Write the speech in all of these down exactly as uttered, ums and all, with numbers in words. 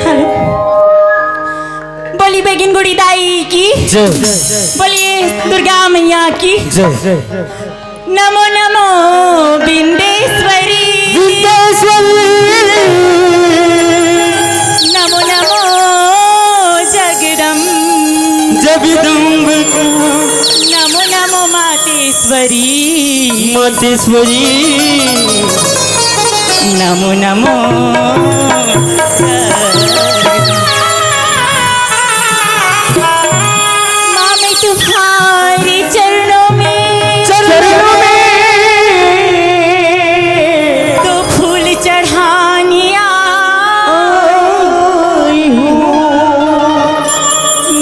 Hello. बोली begin Gudi दाई की। जय। बोलिए दुर्गा मैया की। जय। नमो नमो बिंदेश्वरी। बिंदेश्वरी। नमो नमो जगदम। जगदम्ब। नमो नमो मातेश्वरी। मातेश्वरी। नमो नमो। माँ, मैं तुम्हारे चरणों में, चरणों में दो फूल चढ़ाने आई हूँ।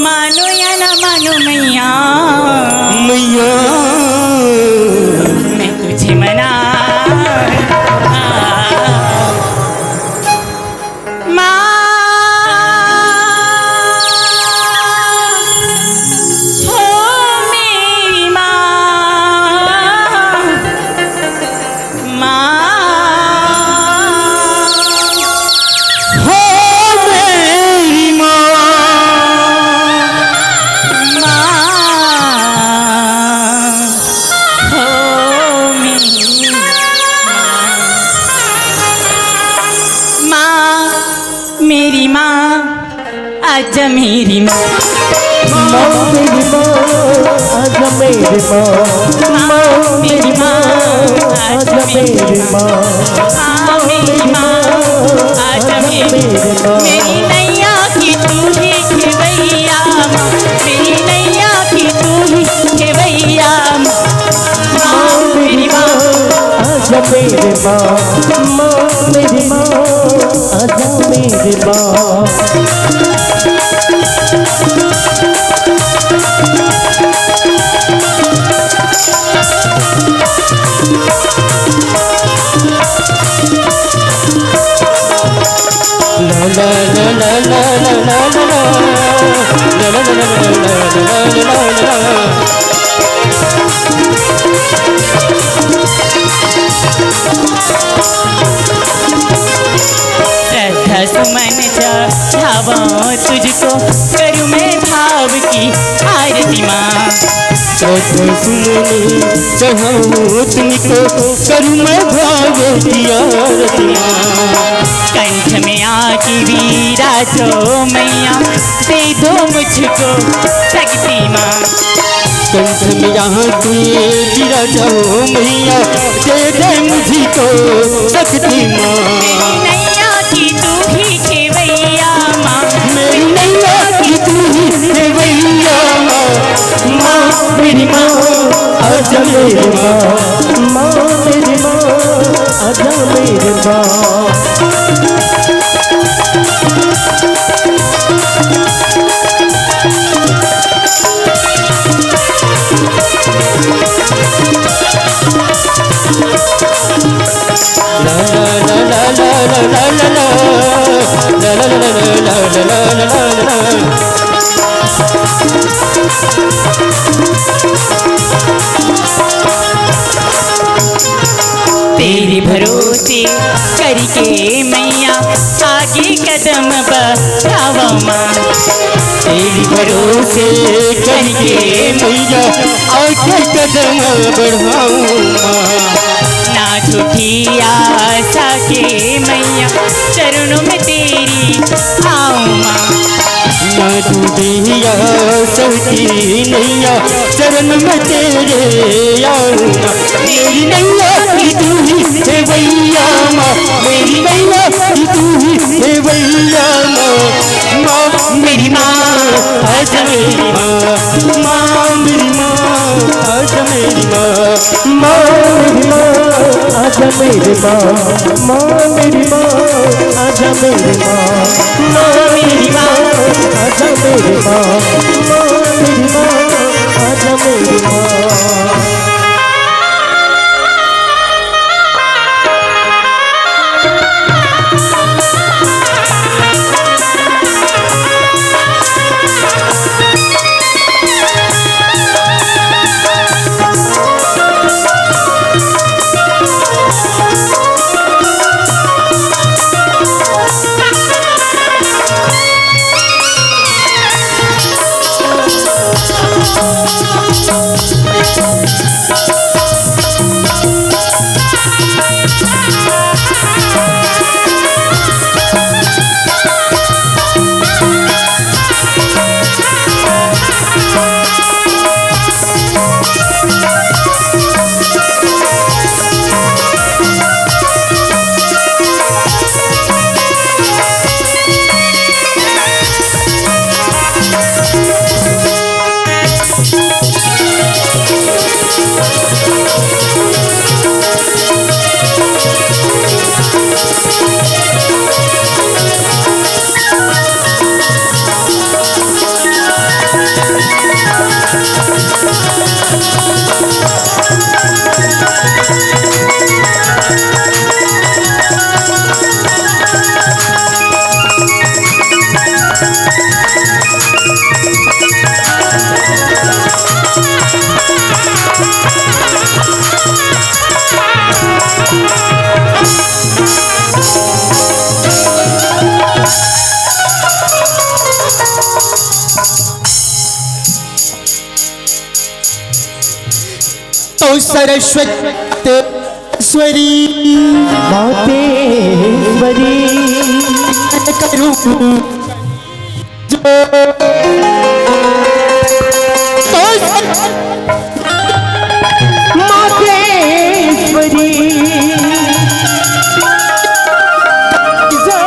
मानो या ना मानो मैया, मैया। मैं तुझे मना। माँ, हो मेरी माँ, माँ, हो मेरी माँ, माँ, हो मेरी माँ। माँ, मेरी माँ, आजा मेरी माँ। माँ मेरी माँ, आजा मेरी माँ। माँ मेरी माँ, आजा मेरी माँ। माँ मेरी माँ, आजा मेरी माँ। मेरी नैया की तू ही खेवैया माँ, मेरी नैया की तू ही खेवैया माँ। माँ मेरी माँ, आजा मेरी माँ। माँ मेरी माँ, आजा मेरी माँ। श्रद्धा सुमन चढ़ावों तुझको, करूँ मैं भाव की आरती माँ। श्रद्धा सुमन चढ़ावों तुझको, करूँ मैं भाव की आरती माँ। कंठ में आके विराजो मैया, दे दो मुझको शक्ति माँ। कंठ में आके विराजो मैया, दे दे मुझको शक्ति माँ। मेरी नैया की तू ही खेवैया माँ। मेरी नैया की तू ही खेवैया माँ। माँ मेरी माँ, आजा मेरी माँ। माँ मेरी माँ, आजा मेरी माँ। तेरे भरोसे करके मैया, आगे कदम बढ़ावो माँ। तेरे भरोसे करके मैया, आगे कदम बढ़ावो माँ। ना झूठी आशा के मैया, चरणों में तेरी आऊं माँ। ना डूबे या सवती नैया, चरण में तेरे आऊं माँ। मेरी नैया की तू ही खेवैया माँ, मेरी नैया की तू ही खेवैया माँ। माँ मेरी माँ, आजा मेरी माँ, माँ मेरी माँ, आजा मेरी माँ। माँ मेरी माँ, आजा मेरी माँ, माँ मेरी माँ, आजा मेरी माँ, माँ मेरी माँ, आजा मेरी माँ, माँ मेरी माँ, आजा मेरी माँ। तो सरस्वती, ईश्वरी, मातेश्वरी, करूं जो तो सर-, मातेश्वरी, जो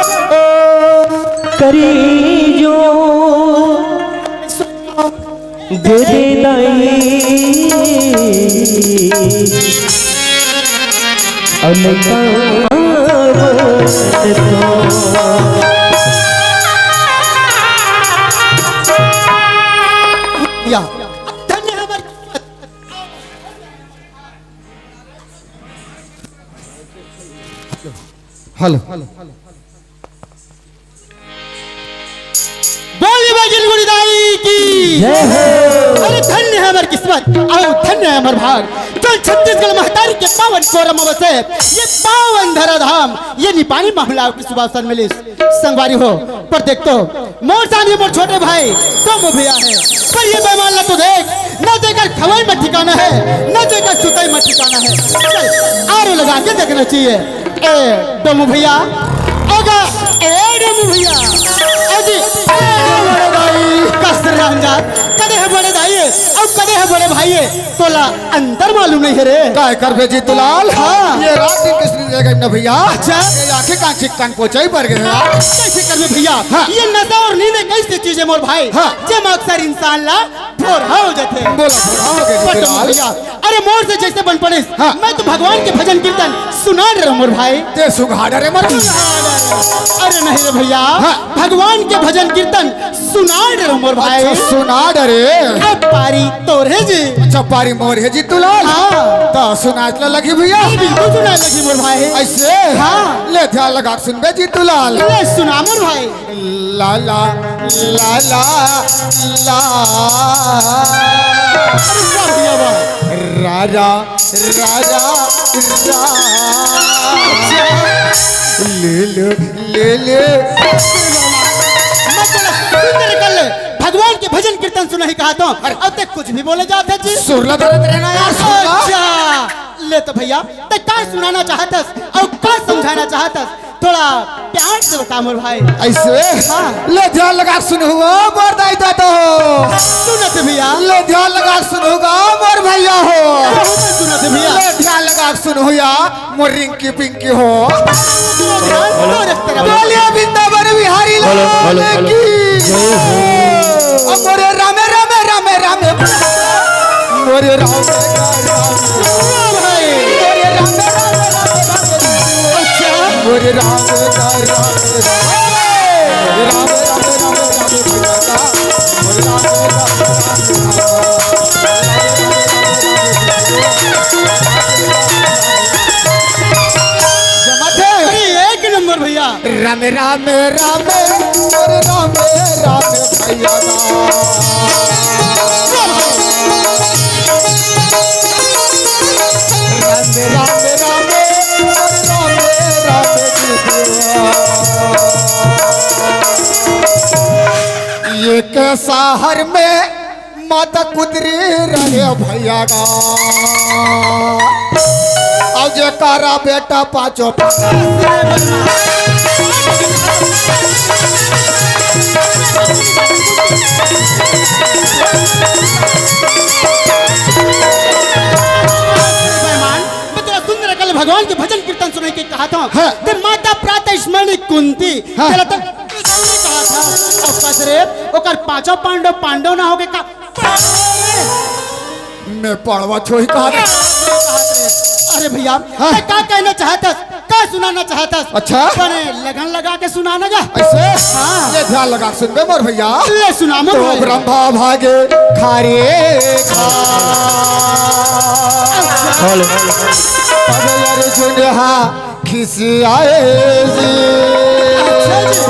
करी जो दे दे दाई। अलकावत तो। या, धन्य है हमारी किस्मत। हेलो। बोली बजरंग बली दाई की। जय हो। अरे धन्य है हमार किस्मत, अउ धन्य है हमार भाग, जो छत्तीसगढ़ महतारी के पावन कोरा म बसे ये पावन धरा धाम, ये निपानी महू ला आपके सुभाषण मिलिस। संगवारी हो, पर देख तो, मोर सामने मोर छोटे भाई डोमू भैया है, पर ये बेईमान ला तो देख, न तो एकर खवई में ठिकाना है, न तो एकर सुतई में ठिकाना है। चल, आरो लगा के देखना चाहिए। ए डोमू भैया, अगा, ए डोमू भैया, अजी, ए बड़े भाई, कस रांझा, कदे है बड़े दाई, अउ कदे है बड़े भाई, तोला अंतर मालूम नहीं है रे। काय करबे जीतूलाल? हाँ। ये रात दिन किस दिन रह गई ना भैया? अच्छा। ये आंखें कांची कान पोचाई पर गए यार। कैसे करबे भैया? हाँ। ये नशा और नींद एक ऐसी चीज है मोर भाई, हाँ। जेमा अक्सर इंसान ला भोरहा हो जाथे। बोला, भोरहा हो गए पर जीतूलाल। भैया, अरे मोर से जैसे बन पड़िस, हाँ। मैं तो भगवान के भजन कीर्तन सुना डरंव मोर भाई। ते सुना डरे मोर। अरे नहीं रे भैया, हाँ। भगवान के भजन कीर्तन सुना डरंव मोर भाई। अच्छा, सुना डरे। अब पारी तोर हे जी। अच्छा, पारी मोर हे जीतूलाल। हाँ। त सुनाय ला लगही भैया। बिल्कुल सुनाय लगही मोर भाई। ऐसे? हाँ। ले ध्यान लगा के सुनबे जीतूलाल। ले सुना मोर भाई। ला ला, ला ला, ला। अरे वाह भैया वाह। रा रा, रा रा, रा। ले ले, ले ले। मैं तोला सुंदर कर ले। भगवान के भजन कीर्तन सुनही कहा तो। अरे। अब तक कुछ भी बोले जात हे जी। सुर ला धरत रहना यार, सुर ला। अच्छा। ले तो भैया, ते का सुनाना चाहत हस? अउ का समझा कहना चाहत हस, थोड़ा प्यार से बता मोर भाई। अइसे? हाँ। ले ध्यान लगा के सुनहू मोर दाई ददा हो। सुनत भैया। ले ध्यान लगा के सुनहू गा मोर भैया हो। बहुत सुनत भैया। ले ध्यान लगा के सुनहू या मोर रिंकी पिंकी हो। बोलिए वृंदावन बिहारी लाल की। जय हो। अब मोरे रामे, रामे, रामे, रामे। मोरे रामे, रामे, रामे। मोरे रामे, रामे, रामे, रामे। अच्छा। मोरे रामे, रामे, रामे, रामे। मोरे रामे, रामे, रामे, रामे। जमात है। अरे, एक नंबर भैया। राम राम राम, अरे राम राम भैया राम। राम राम राम, अरे राम राम। ये के शहर में माता कुतरी रहे भैया गा। अब जेकरा बेटा पाँचों पाँच। मेहमान, मैं तोला सुंदर कल भगवान के भजन कीर्तन सुने के कहा था। हाँ। ते माता प्रातः स्मरणी कुंती। हाँ। तेला तो कहा था, अब कस रे, ओकर पाँचों पांडव, पांडव ना होके का? मैं पड़वा छोही कहा था। अरे भैया, हाँ। ते का कहना चाहत हस? का सुनाना चाहत हस? अच्छा। बने लगन लगा के सुनाना गा। अइसे? हाँ। ले ध्यान लगा के सुनबे मोर भैया। ले सुना मोर तो भाई। ब्रह्मा भागे खारे खा। हेलो। तब अर्जुन हा खिसियाए जी। अच्छा जी।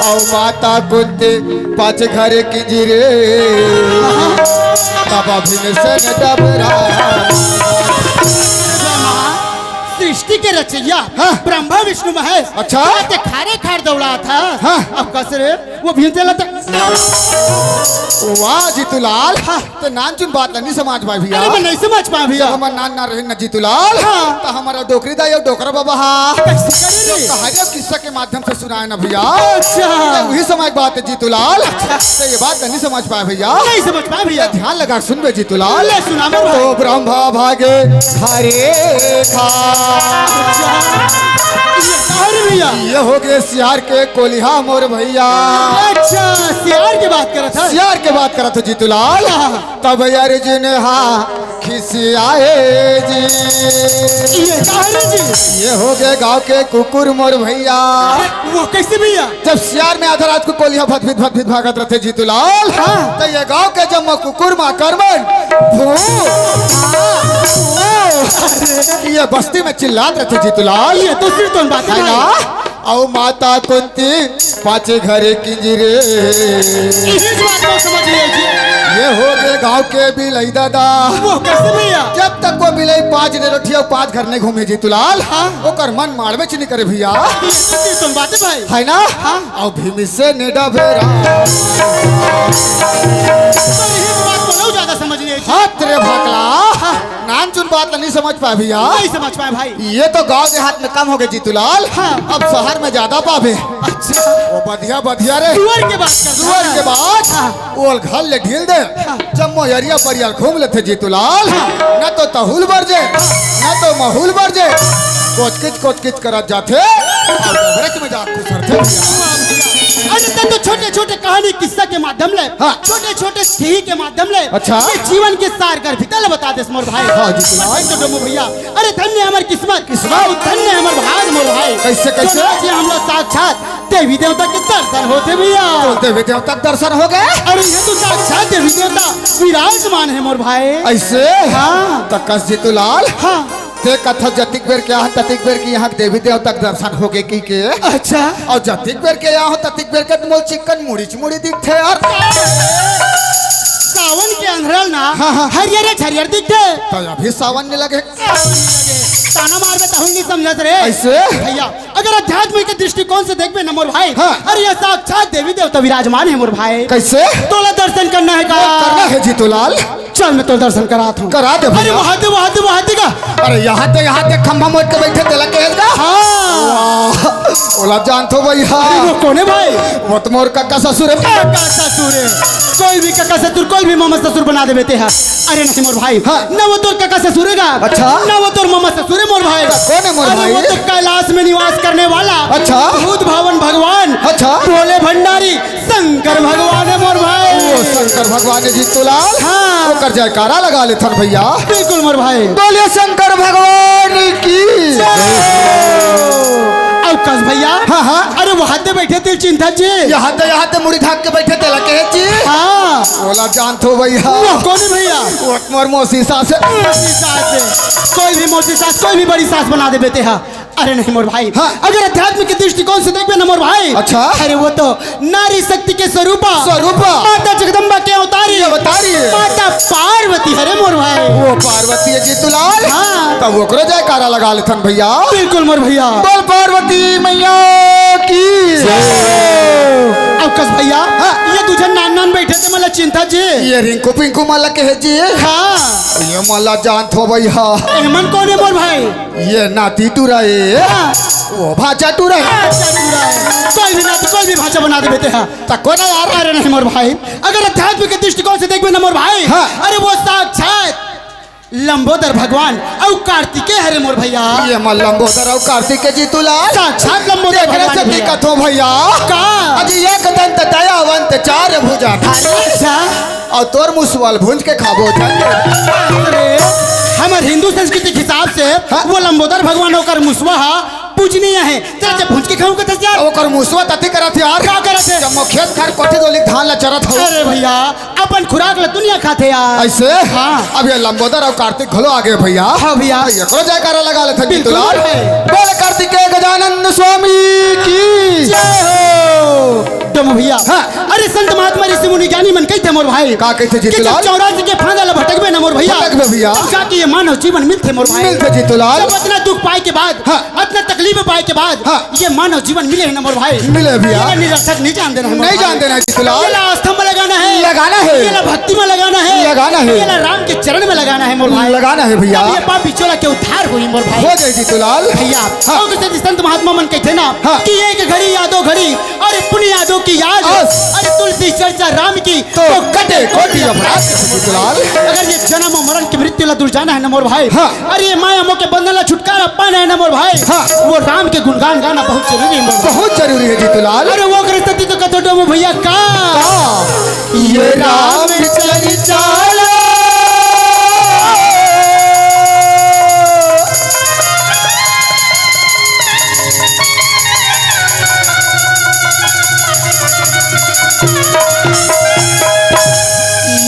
अउ माता कुंती पाँच घर की जी रे। तब भीमसेन डबरा। सृष्टि के रचैया हाँ। ब्रह्मा विष्णु महेश। अच्छा। ते खारे खार दौड़ा था। हाँ। अब कस रे, वो भीमसेन ला तो वाह जीतूलाल। हाँ। तो नानचुन बात ला नहीं समझ पाए भैया। अरे, मैं नहीं समझ पाए भैया। जब हमर नान ना रहे ना जीतूलाल, हाँ। तो हमारा डोकरी दाई अउ डोकरा बाबा हा। कैसे करे रे? तो हर एक किस्सा के माध्यम से सुनाए ना भैया। अच्छा। तो वही समझ बात है जीतूलाल। अच्छा। तो ये बात नहीं समझ पाए भैया। नहीं समझ पाए भैया। ध्यान लगा सुन बे जीतूलाल। ले सुना मोर भाई। तो ब्रह्मा भागे हरे खा। अच्छा। ये कहा रे भैया? ये हो गए सियार के कोलिहा मोर भैया। अच्छा, सियार के बात करत है। सियार के बात करत हो जीतूलाल। हाँ। तब अर्जुन हा खिसियाए जी। ये कहा रे जी? ये हो गए गांव के कुकुर मोर भैया। अरे, वो कैसे भैया? जब सियार में आधा रात को कोलिहा भत भित भत भित भागत रहते जीतूलाल, हाँ। तो ये गांव के जम्मो कुकुर माकर मन भू, भू, ये बस्ती में चिल्लात रहते जीतूलाल। ये तो सिर तो बात है है ना? भाई। अउ माता कुंती पाँच घर की जी रे। इस बात को समझ लिया जी। ये हो गए गांव के बिलई दादा। वो कैसे भैया? जब तक वो बिलई पाँच डे रोटी अउ पाँच घर नहीं घूमे जीतूलाल, हाँ। ओकर मन माड़बे च नहीं करे भैया। ये तो सिर तो बात है भाई। है ना? हाँ। अउ भीमसेन डबरा। पर इस बात को लोग ज्यादा समझ नहीं। हाथ रे भाकला। हाँ। नानचुन बात ला नहीं समझ पाए भैया। नहीं समझ पाए भाई। ये तो गांव देहात में कम हो गए जीतूलाल। हाँ। अब शहर में ज्यादा पाबे। अच्छा। वो बढ़िया बढ़िया रे। सुअर के बात कर। सुअर के बात। हाँ। ओल घर ले ढील दे। हाँ। जम्मो एरिया परियार घूम लेथे जीतूलाल। हाँ। ना तो तहुल बर जे, ना तो माहूल बर जे। कोचकिच कोचकिच करत जाथे। और डबरच में जा घुसरथे। अरे तब तो छोटे छोटे कहानी किस्सा के माध्यम ले, हाँ। छोटे छोटे स्त्री के माध्यम ले अच्छा। ये जीवन के सार गर्भिता ल बता देस मोर भाई। हाँ जी, भाई। भाई तो डोमू भैया, अरे धन्य हमर किस्मत, किस्मत। धन्य हमर भाग मोर भाई। कैसे, कैसे? जो आज ये हमला साक्षात देवी देवता के दर्शन होथे भैया। तो देवी देवता के दर्शन हो गए? अरे ये तो साक्षात देवी देवता विराजमान है मोर भाई। ऐसे? हाँ। तो कस जीतूलाल? हाँ। ते कथा जतिक बेर के यहाँ, ततिक बेर के यहाँ देवी देवता के दर्शन हो गए की के? अच्छा। और जतिक बेर के यहाँ हो, ततिक बेर के मोल चिक्कन मुड़ी च मुड़ी दिखथे यार। सावन के अंधरल ना, हाँ, हाँ। हरियर च हरियर दिखथे। तो अभी सावन नहीं लगे। ताना मारबे तहूँ नहीं समझत रे। ऐसे? भैया, अगर आध्यात्मिक दृष्टिकोण से देखबे ना मोर भाई, हाँ। अरे ये साक्षात देवी देवता विराजमान है मोर भाई। कैसे? तोला दर्शन करना है का? करना है जीतूलाल। चल, मैं तोर दर्शन करात हूँ। करा दे अरे भैया। वहाँ दे, वहाँ दे, वहाँ दे का। अरे यहाँ दे, यहाँ दे, खंभा मोड़ के बैठे तेला कहेस का? हाँ। वाह, ओला जानथो भैया। अरे वो कोन हे भाई? वो तो मोर कका ससुर हे। कका ससुर हे। कोई भी कका ससुर, कोई भी मामा ससुर बना देबे तेहा। अरे नहीं मोर भाई। हाँ। ना वो तोर कका ससुर हे का। अच्छा। ना वो तोर मामा ससुर हे मोर भाई। तो कोन हे मोर अरे भाई? वो तो कैलाश में निवास करने वाला अच्छा। भूत भावन भगवान अच्छा। भोले भंडारी शंकर भगवान हे मोर भाई। ओ शंकर भगवान हे जीतूलाल। हाँ। ओकर जयकारा लगा लेथन भैया। बिल्कुल मोर भाई। बोलिए शंकर भगवान की। जय हो। अउ कस भैया। हाँ, हाँ। अरे वहाँ दे बैठे तेल चिंता जी। यहाँ दे, यहाँ दे मुड़ी ढाक के बैठे तेला कहे जी। हाँ। ओला जानथो भैया। वो कोन हे भैया? वो मोर मौसी सास हे। मौसी सास हे। कोई भी मौसी सास, कोई भी बड़ी सास बना देबे तेहा। अरे नहीं मोर भाई। हाँ। अगर अध्यात्म के दृष्टिकोण से देखबे ना मोर भाई। अच्छा। अरे वो तो नारी शक्ति के स्वरूपा। स्वरूपा। माता जगदम्बा के अवतारी। ये अवतारी हे। माता पार्वती हरे मोर भाई। वो पार्वती हे जीतूलाल। हाँ। तब ओकरो जयकारा लगा लेथन भैया। बिल्कुल मोर भैया। बोल पार्वती मैया की। जय। अउ कस भैया। हाँ। ये दू झन नान नान बैठे ते मला चिंता जी। ये रिंकू पिंकू मला कहे जी। हाँ। ये मला जानथो भैया। एमन कोन हे मोर भाई? ये नाती टूरा हे। हाँ। वो भांचा टूरा हे। भांचा टूरा हे। कोई भी नाती, कोई भी भांचा बना देबे तेहा। त कोन हे यार? अरे नहीं मोर भाई, अगर अध्यात्म के दृष्टिकोण से देखबे ना मोर भाई, हाँ। अरे वो साक्षात लंबोदर भगवान अउ कार्तिकेय हरे मोर भैया। ये मोर लंबोदर अउ कार्तिकेय जीतूलाल। साक्षात लंबोदर तेकरे भगवान से हे भैया। दिक्कत हो भैया। का? अजी एक दंत दयावंत चार भुजा। अच्छा। अउ तोर मुसवा ल भूंज के खाबो झन। अरे, हमर हिंदू संस्कृति के हिसाब से हाँ। वो लंबोदर भगवान ओकर मुसवा हा पूजनीय हे। तेला जब भूंज के खाहूं कथस यार। ओकर मुसवा तती करत हे यार। का करत हे? जब मोर खेत खार कोठी डोली धान ला चरत हूँ। अरे भैया, अपन खुराक ला दुनिया खाथे यार। अइसे? हाँ। अब ये लंबोदर अउ कार्तिक घलो आगे भैया। हाँ भैया। तो एकरो जयकारा लगा लेथन बिल्कुल जीतूलाल। है। बोल कार्तिकेय गजानन स्वामी की। जय हो। डोमू भैया। हाँ। अरे संत महात्मा ऋषि मुनि ज्ञानी मन कहिथे मोर भाई। का कहिथे कि जब जीतूलाल? चौरासी के फांदा ला भटकबे ना मोर भैया। भटकबे भैया। तब जाके ये मानव जीवन मिलथे मोर भाई। मिलथे जीतूलाल। जब अतना दुख पाए के बाद, हाँ। अतना तकलीफ पाए के बाद, हाँ। ये मानव जीवन मिले हे ना मोर भाई। मिले भैया। एला निरर्थक नहीं जान देना हे मोर नहीं भाई। जान देना हे जीतूलाल। एला आस्था में लगाना हे। लगाना हे। एला भक्ति में लगाना हे। लगाना हे। एला राम के चरण में लगाना हे मोर भाई। लगाना हे भैया। तब ये पापी चोला के उद्धार होही मोर भाई। हो जाए जीतूलाल। भैया, हाँ। अउ जैसे संत महात्मा मन कहिथे ना हाँ। कि एक घड़ी यादो घड़ी अउ पुण्य यादो की याद, अस। अरे तुलसी चर्चा राम की तो तो कटे कोटि अपराध कहे जीतूलाल। अगर ये जन्म अउ मरण के मृत्यु ला दूर जाना हे ना मोर भाई, हाँ। अरे ये माया मोह के बंधन ला छुटकारा पाना हे ना मोर भाई, हाँ। वो राम के गुणगान गाना बहुत जरूरी हे मोर भाई। बहुत जरूरी हे जीतूलाल। अरे वो करे सती तो कथो डोमू भैया का? का? ये राम चरित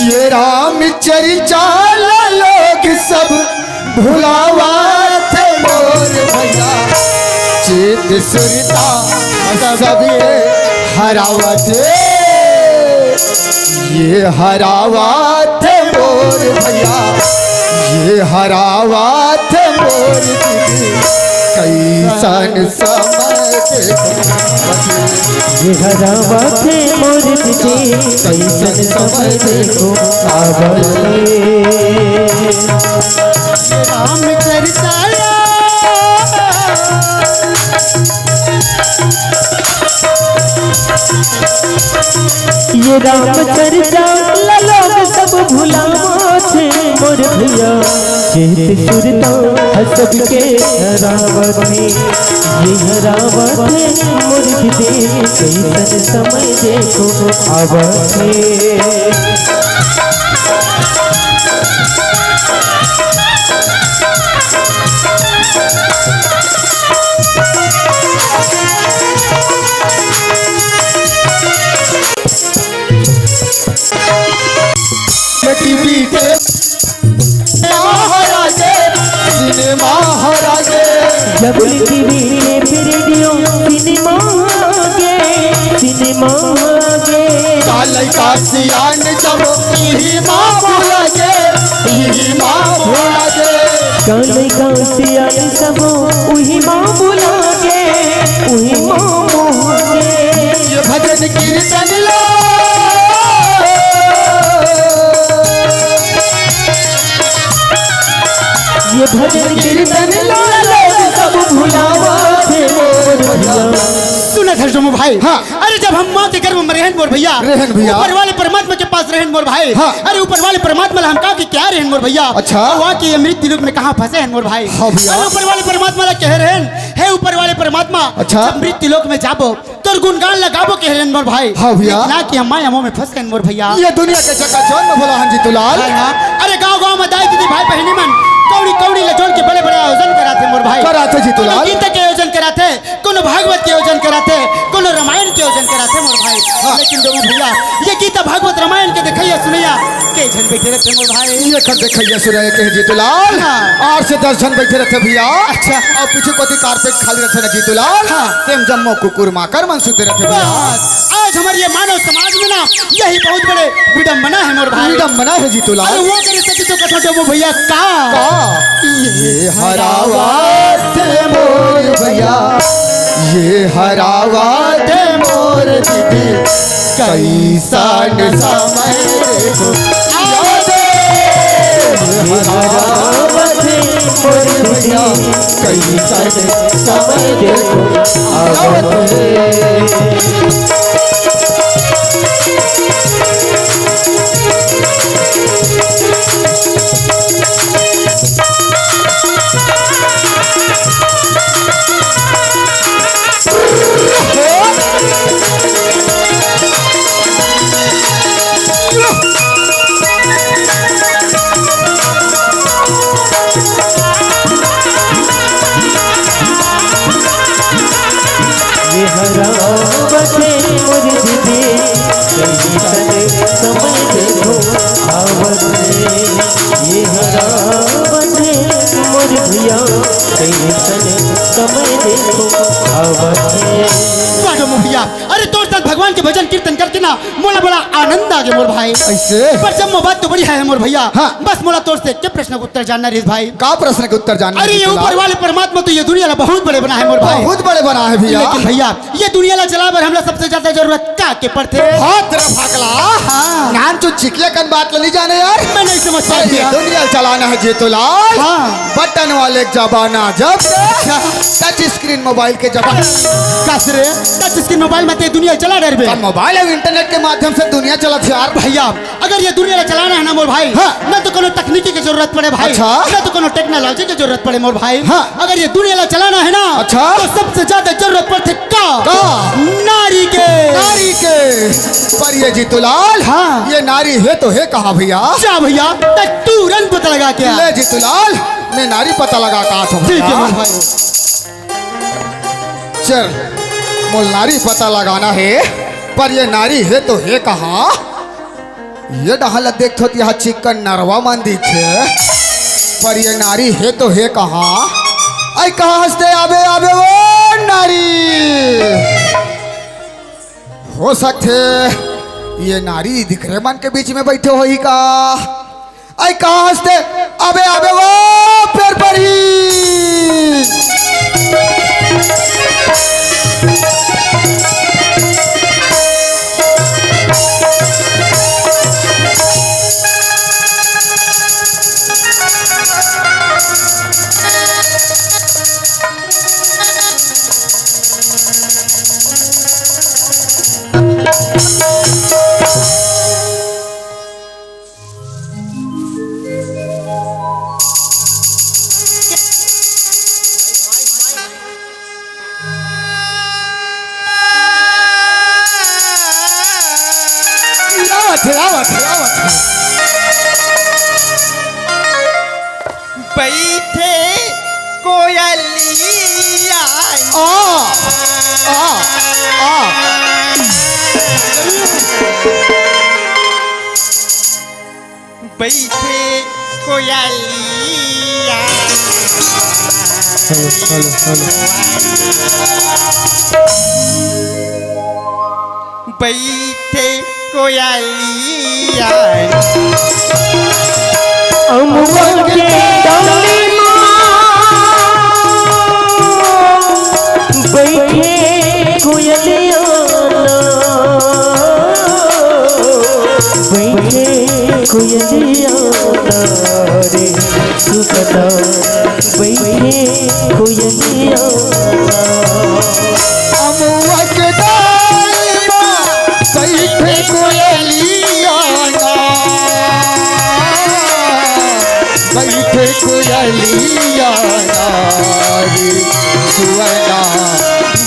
ये रामचरित ला लोग सब भुलावत हे मोर भैया। चेत सुरता सबके हरावत हे। ये हरावत हे मोर भैया, ये हरावत हे मोर दीदी, कैसन समय देखो। ये हरावत हे मोर दीदी, कैसन समय देखो आवत हे। राम चरित ये रामचरित ला लोग सब भुलावत हे मोर भैया। चेत सुरता सबके हरावत हे, ये हरावत हे मोर दीदी, कैसन समय देखो आवत हे। टीवी के महाराजे, सिनेमा महाराजे। जब टीवी पे रेडियो सिनेमा के, सिनेमा के। काले का सियान जब इही माँ भुला के, इही माँ भुला के। काले का सियान सब उही माँ भुला के, उही माँ भुला के। ये भजन कीर्तन ला भजन कीर्तन ला लोग सब भुलावा थे मोर भैया। सुनत हस डोमू भाई? हाँ। अरे, जब हम माँ के गर्भ में रहेन मोर भैया, रहेन भैया। ऊपर वाले परमात्मा के पास रहेन मोर भाई। हाँ। अरे, ऊपर वाले परमात्मा ला हम का के क्या रहेन मोर भैया? अच्छा। अउ आके ये मृत्यु लोक में कहाँ फंसे हन मोर भाई? हाँ भैया। अरे, ऊपर वाले परमात्मा ला कहे रहेन, हे ऊपर वाले परमात्मा, अच्छा। जब मृत्यु लोक में जाबो, तोर गुणगान लगाबो कहे रहेन मोर भाई। हाँ भैया। लेकिन आके हम माया मोह में फंस गेन मोर भैया। ये दुनिया के चकाचौंध में भोला हन जीतू लाल। हाँ, हाँ। अरे, गाँव गाँव में दाई दीदी भाई बहिनी मन कौड़ी कौड़ी ले जोड़ के बड़े बड़े आयोजन कराथे मोर भाई। कराथे जीतू लाल। कोनो गीता के आयोजन कराथे, कोनो भागवत के आयोजन कराथे, कोनो रामायण के आयोजन कराथे मोर भाई। हाँ। लेकिन डोमू भैया, ये गीता भागवत रामायण के देखइया सुनइया के झन बैठे रथे मोर भाई। ये कर देखइया सुनइया के जीतू लाल। हाँ। आठ से दस झन बैठे रथे भैया। अच्छा। अउ पीछू कोती कारपेट खाली रथे ना जीतू लाल। हाँ। तेम जम्मो कुकुर माकर मन सुते रथे भैया। बस, आज हमर ये मानव समाज में ना यही बहुत बड़े विडंबना हे मोर भाई। विडंबना हे जीतू लाल। अरे, वो करे सकी तो कथा डोमू भैया का? का? ये हरावत मोर भैया, ये हरावत मोर दीदी, कैसन समय देखो आवत। ये हरावत मोर भैया, कैसन समय देखो आवत। ये हरावत मोर दीदी, कैसन समय देखो आवत। ये हरावत मोर भैया, कैसन समय देखो आवत। वाह डोमू भैया, अरे तोर साथ भगवान के भजन कीर्तन करके ना मोला बड़ा आनंद आ गया मोर भाई। कैसे? पर जब मोर बात तो बढ़िया हे मोर भैया। हाँ। बस मोला तोर से एक प्रश्न के उत्तर जानना रहिस भाई। का प्रश्न के उत्तर जानना अरे, ये रहिस ऊपर लाल? वाले परमात्मा तो ये दुनिया ला बहुत बड़े बनाए मोर भाई। बहुत बड़े बनाए भैया। लेकिन भैया, ये दुनिया ला चलाए बर हमला सबसे ज्यादा जरूरत का के पड़थे? हाथ रे भकला। हाँ। नानचुन चिकिया कन बात ला नइ जाने यार। मैं नहीं समझ पाया अरे, ये भैया। दुनिया ला चलाना हे जीतू लाल। हाँ। बटन वाले के जमाना जब से अच्छा। टच स्क्रीन मोबाइल के जमाना। कस रे, टच स्क्रीन मोबाइल में ते दुनिया चला डरबे। अब मोबाइल अउ इंटरनेट के माध्यम से दुनिया चलत हे यार। भैया, अगर ये दुनिया ला चलाना हे ना मोर भाई, हाँ। ना तो कोनो तकनीकी के जरूरत पड़े भाई, अच्छा। ना तो कोनो टेक्नोलॉजी के जरूरत पड़े मोर भाई। हाँ। अगर ये दुनिया ला चलाना हे ना, अच्छा। तो सबसे ज्यादा जरूरत पड़थे का? का? नारी के। नारी के। पर ये जीतू लाल, हाँ। ये नारी हे तो हे कहाँ भैया? जा भैया, तैं तुरंत पता लगा के आ। ले जीतू लाल, मैं नारी पता लगा के आत हँव ठीक हे भैया। मोर भाई। चल, मोला नारी पता लगाना हे, पर ये नारी हे तो हे कहाँ? ये डहर ला देखथों त यहाँ चिक्कन नरवा मन दिखथे, पर ये नारी हे तो हे कहाँ? अई कहाँ हस ते? आबे, आबे ओ नारी। हो सकथे ये नारी दिखरे मन के बीच में बइठे होही का? अई कहाँ हस ते? आबे, आबे ओ पेड़ पर ही। आवत हे, आवत हे, आवत हे। बइठे कोयलिया। आ, आ, आ। बइठे कोयलिया। Hello, hello, hello. बइठे कोयलिया। अमवा के डाली मा बइठे कोयलिया ना, बइठे कोयलिया ना रे, सुखदा कोयलिया ना। अमवा के डाली मा बइठे कोयलिया ना। बइठे कोयलिया ना रे सुअना।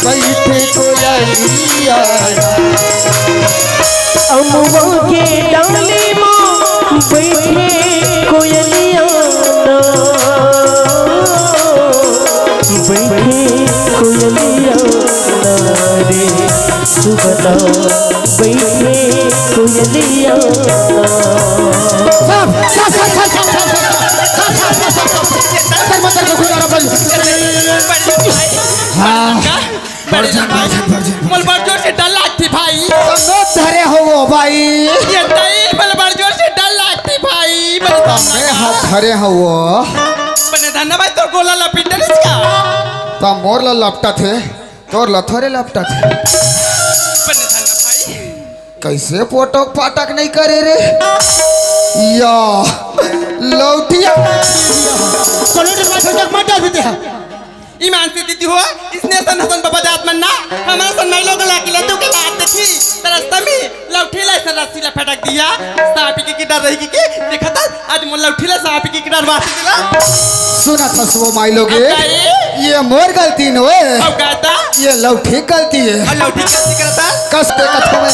बइठे कोयलिया ना। अमवा के डाली मा बइठे कोयलिया ना। बइठे कोयलिया ना रे सुगना। बइठे कोयलिया ना। साहब, साहब, साहब। हाँ। बड़ जोर से डर लागथे भाई। तो धरे हो वो भाई। ये तई बल बड़ जोर से डर लागथे भाई। बल मैं हाथ धरे हो वो। बने धन्ना भाई तोर गोला लपेट डरिस का। त मोर ला लपटथे, तोर ला थोरे लपटथे। बने धन्ना भाई। कइसे पोटक पाटक नइ करे रे। या लौटिया। चलो डर भाई, मत डर देते हैं। ईमान से दीदी हो, इसने सन हसन बाबा जात मन ना, हमारा सन माई लोग ला के ले तू के बात देखी, त रस्ता में लौठी ला सन रस्सी ला फटक दिया, सांप की की डर रही की, की देखा था, आज मोर लौठी ला सांप की की डर बात दिला। सुनत हस वो माई लोग, अब का ये? ये मोर गलती नोए, अब का था? ये लौठी गलती है। अब लौठी गलती करता? कस देखत हवे।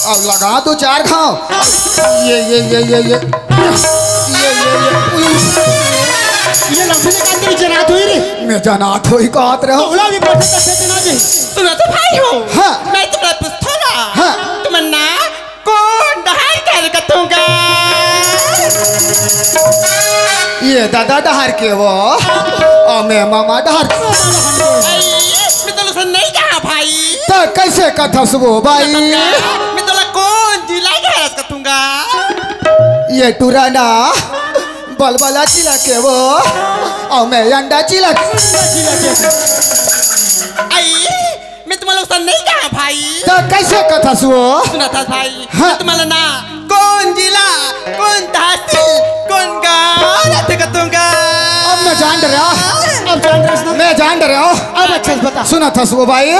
अब लगा दो चार घाव। ये, ये, ये, ये, ये। ये, ये, ये। ये लौठी निकाल के जनात होई रे। मैं जनात होई कहत रहो। ओला भी पढ़ते पढ़ते जना दे। सुनो तो भाई हो। हाँ। मैं तुम्हारा पूछता ना। हाँ। तुम ना कौन डहार कर कतूंगा? ये दादा डहार के वो, और मैं मामा डहार के। अरे, मैं तो लसन नहीं कहा भाई। तो कैसे कथस वो भाई? मैं तो ला कौन जिला के हरस कतूंगा? ये टुराना बलबला जिला के वो, और मैं अंडा जिला के। आई, मैं तुम्हारा लसन नहीं कहा भाई। तो कैसे कथस वो? सुना था भाई। हाँ। मैं तुम्हारा ना कौन जिला, कौन तहसील, कौन गांव रहते कतूंगा? अब मैं जान डरा। अब जान डरा ना? मैं जान डरा। अब अच्छे से बता। सुनत हस वो भाई,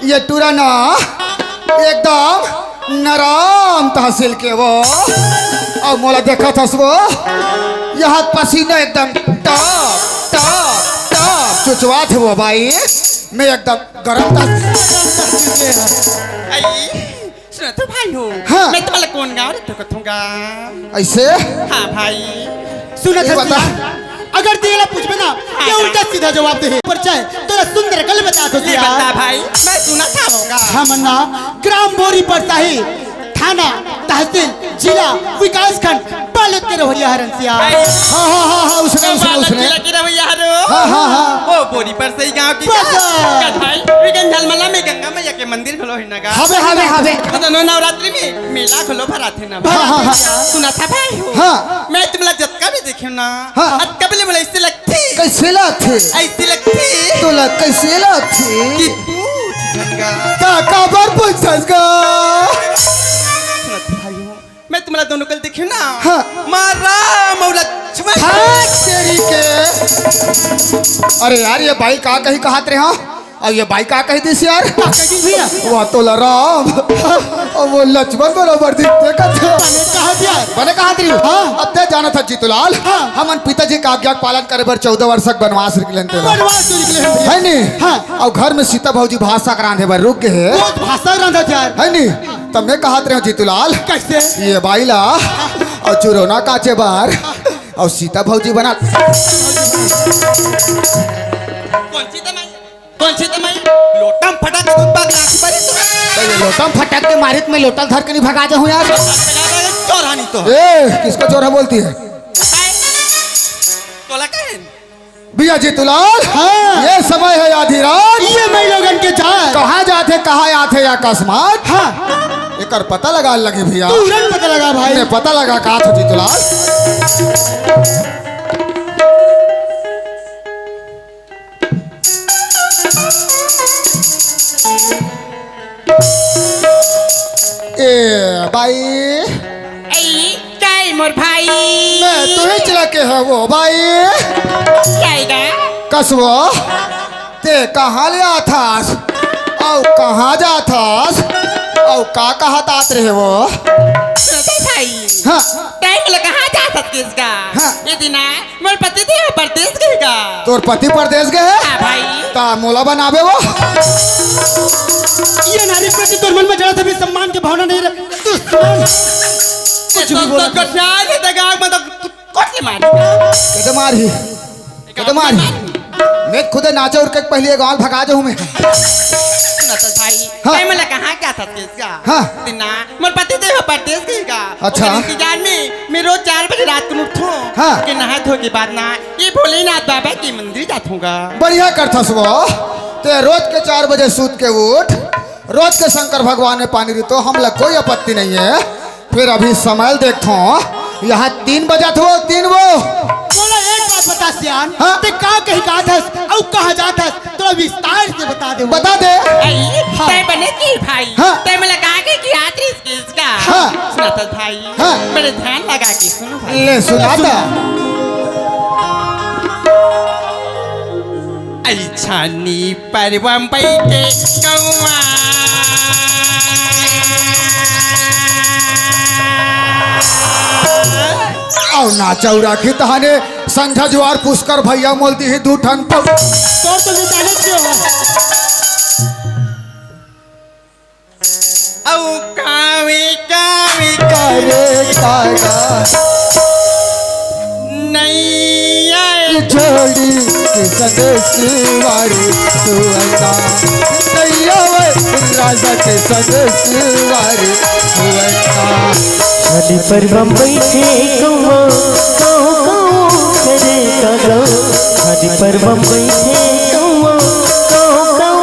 ये टुराना एकदम नराम तहसील के वो, और मोला देखत हस वो, यहाँ पसीना एकदम टप टप टप चुचवाथे वो भाई। मैं एकदम गरम तहसील के हूँ। आई, सुनो तो भाई हो। हाँ। मैं तुम्हारा कौन गांव रहते कतूंगा? ऐसे? हाँ भाई। सुनत ये हस बता। अगर तेला पूछबे ना, हाँ, ये हाँ। उल्टा सीधा जवाब दे। परिचय तोला सुंदर कल बता दो ले यार। बता भाई, मैं सुना था होगा। हम ना ग्राम बोरी परसाही, थाना, तहसील, जिला, विकास खंड, बालोद के रहोइया हरन सिया। हाँ, हाँ, हाँ, हाँ, उसने, उसने, बालोद उसने। जिला के रहोइया हरो। हाँ, हाँ, हाँ। ओ बोरी परसाही गांव की बस। का? का भाई, विगन झलमला में गंगा मैया के मंदिर घलो है ना गा? हवे, हवे, हवे। हाँ, तो नवरात्रि में मेला घलो भराथे ना। हाँ, हाँ, हाँ। सुना था भाई हो। हाँ। मैं तुमला जतका भी देखियो ना, हाँ। अतका भी ले मोला ऐसे लगथे। कैसे लगथे? ऐसे लगथे। तोला कैसे लगथे? कि पूछ झन गा। का काबर पूछस गा? सुना था भाई हो। मैं तुमला दोनों कल देखियो ना। हाँ। माँ राम और लक्ष्मण। हाँ, तेरी के। अरे यार, ये बाई का कही कहत रहे, हाँ? अब ये बाई का कही दिस यार? का कही भैया? वो तोला राम, अब वो लक्ष्मण बराबर दिस, देखत है। बने कहा दिया। बने कहा दिया। हाँ। अब ते जानत हस जीतूलाल, हाँ। हमन पिताजी का आज्ञा के पालन करे बर चौदह वर्ष के वनवास निकलेन तेला। वनवास निकलेन भैया। है नी? हाँ। और घर में सीता भौजी भात साग रांधे बर रुक गए है। रोज भात साग रांधत यार। है नी? तब मैं कहत रहे हूँ जीतूलाल। कैसे? ये बाई ला और चुरोना काचे बर और सीता भौजी बना। कौन सीता माई? कौन सीता माई? लोटा म फटा के दूध पाक लाठी मारी तो। तो ये लोटा म फटक के मारित में लोटा धर के नहीं भगा जाऊँ यार। चोरहा नहीं तो। ए, किसको चोरहा बोलती है? तोला कहे? भैया जीतूलाल, हाँ। ये समय है आधी रात। ये मैं लोगन के जात। कहाँ जात है, कहाँ आत है या अकस्मात? हाँ। एकर पता लगा लगे भैया। तुरंत पता लगा भाई। मैं पता लगा का था जीतूलाल। ए बाई। ए, काय मोर भाई? मैं तुही चला के हवो बाई। काय गा? कस वो, ते कहाँ ले आथस? अउ कहाँ जाथस? अउ का कहत आत रहे वो? सुनत भाई, हाँ। तैं मोला कहाँ जाथस कहिस गा? हाँ। ए दिना मोर पति देव परदेस गे हे गा। तोर पति परदेस गे हे? हाँ भाई। त मोला बनाबे वो? ये नारी प्रति तोर मन में जरा सा भी सम्मान के भावना नहीं रहे। दुश्मन। कुछ भी बोला। तो कठिनाई है, दगा, मतलब, कोट ले मारी। कदे मारही? कदे मारही? मैं खुदे नाचा उर के पहले गाल भगा जाऊँ मैं। सुनत भाई, हाँ। तैं मोला कहाँ जाथस कहिस गा? हाँ। दिना, मोर पति देव परदेस गे हे गा। अच्छा। ओकर इंतजार में मैं रोज चार बजे रात को उठथों। हाँ। के नहा धो के बाद ना, ये भोलेनाथ बाबा के मंदिर जाथों गा। बढ़िया करथस वो। ते रोज के चार बजे सूत के उठ, रोज के शंकर भगवान में पानी रितो, हमला कोई आपत्ति नहीं है। फिर अभी समय ल देखथों, यहाँ तीन बजत हे वो, तीन वो। मोला एक बात बता सियान, हाँ? ते का कही का थस, अउ कहाँ जाथस, थोड़ा विस्तार से बता दे। बता दे। आई, हाँ। तैं बने की भाई, हाँ। तैं मोला का कही कि आत रहिस कहिस गा? हाँ। सुनत भाई, हाँ। बड़े ध्यान लगा के सुन भाई। ले सुना तो। अइछानी परवम बइठे कौआ। अउ नाचा उर के तहाने संझा जुआर पुस्कर भैया मोल दिही दू ठन पौ। तो, तो ये गाना क्यों है? अउ कावे कावे करे कागा। नैया जोड़ी के संदेश वारी सुअना। नैया वे राजा के संदेश वारी सुअना। छानी पर बम्बई के कौआ, काऊ काऊ करे कागा। छानी पर बम्बई के कौआ, काऊ काऊ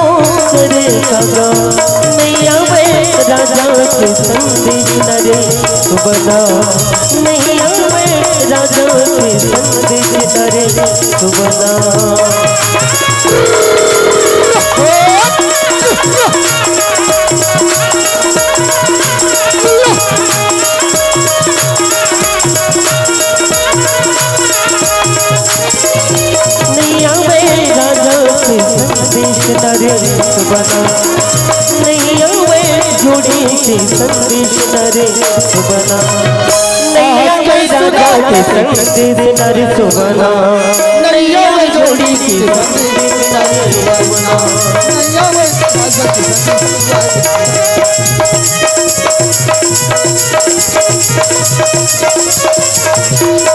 करे कागा। नैया वे राजा के संदेश न रे सुबना। नैया वे राजा के संदेश न रे सुबना। नैया वे राजा के संदेश न रे सुबना। नैया वे जोड़ी के संदेश न रे सुबना। नैया वे राजा के संदेश न रे सुबना। नैया वे जोड़ी के संदेश न रे सुबना। नैया वे राजा के संदेश न रे सुबना।